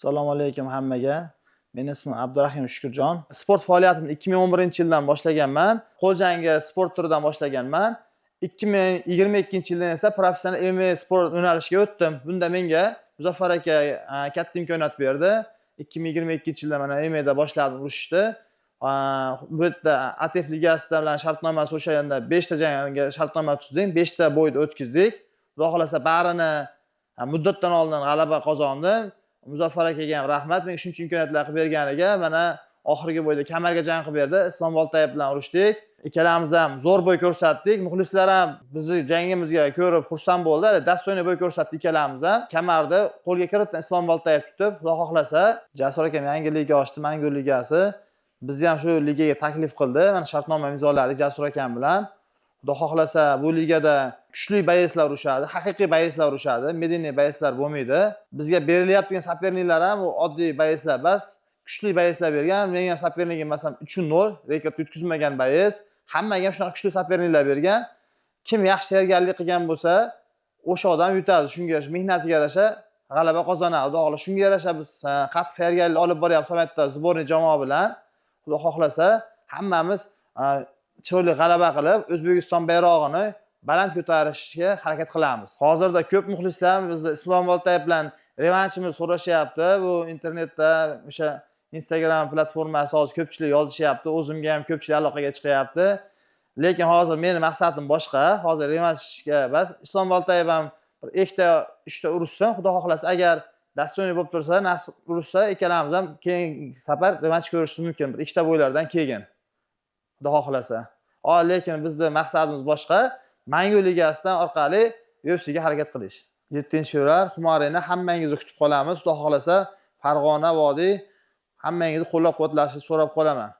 Assalomu alaykum hammaga. Meni ismim Abdurahim Shukurjon. Sport faoliyatimni 2011-yildan boshlaganman. Qo'l jangi sport turidan boshlaganman. 2022-yildan esa professional MMA sport yo'nalishiga o'tdim. Bunda menga Muzaffar aka katta imkoniyat berdi. 2022-yilda mana MMAda boshladim urushishni. Bu yerda ATF ligasi bilan shartnomasi, o'shanda 5 ta jangga shartnoma tuzdik, 5 ta бой ni o'tkazdik. Xudo xohlasa, barini muddatdan oldin g'alaba qozondim. Muzaffar akaga ham rahmat, menga shuncha imkoniyatlar qilib berganiga. Mana oxirgi бой da kamarga jang qilib berdi. Islom Boltayev bilan urushdik. Ikkalamiz ham zo'r бой ko'rsatdik. Muxlislar ham bizni jangimizga ko'rib xursand bo'ldi. Hali достойный бой ko'rsatdi ikkalamiz ham. Kamarni qo'lga kiritdi Islom Boltayev tutib. Xudo xohlasa, Jasur akam yangi liga ochdi, Mangu ligasi. Bizni ham shu ligaga taklif qildi. Mana shartnoma imzoladik Jasur akam bilan. Xudo xohlasa, bu ligada kuchli боец lar urushadi, haqiqiy боец lar urushadi, медийный боец lar bo'lmaydi. Bizga berilyaptigan соперник lar ham u oddiy боец lar emas, kuchli боец lar bergan. Mening ham соперник im, masalan, 3-0, rekord yutqizmagan боец. Hammaga ham shunaqa kuchli соперник lar bergan. Kim yaxshi tayyorgarlik qilgan bo'lsa, o'sha odam yutadi. Shunga yarasha, mehnatiga yarasha g'alaba qozonadi. Xudo xohlasa, shunga yarasha biz qattiq tayyorgarlik olib boryapmiz Sametda сборный jamoa bilan. Xudo xohlasa, hammamiz chiroyli g'alaba qilib, O'zbekiston bayrog'ini baland ko'tarishga harakat qilamiz. Hozirda ko'p muxlislar bizni Islom Boltayev bilan revanshimiz so'rashyapti. Bu internetda, o'sha Instagram platformasi, hozir ko'pchilik yozishyapti. O'zimga ham ko'pchilik aloqaga chiqyapti. Lekin hozir meni maqsadim boshqa. Hozir revanshga bas. Islom Boltayev ham bir ikkita, uchta urushsin. Xudo xohlasa, agar достойный bo'lib tursa, nasib urushsa, ikkalamiz ham keyingi safar revansh ko'rishimiz mumkin bir ikkita бой lardan keyin. Xudo xohlasa. Lekin bizni maqsadimiz boshqa. Mangu ligasidan orqali UFCga harakat qilish. 7 fevral Humo Arena, hammangizni kutib qolamiz. Xudo xohlasa, Farg'ona vodiy, hammangizni qo'llab-quvvatlashni so'rab qolaman.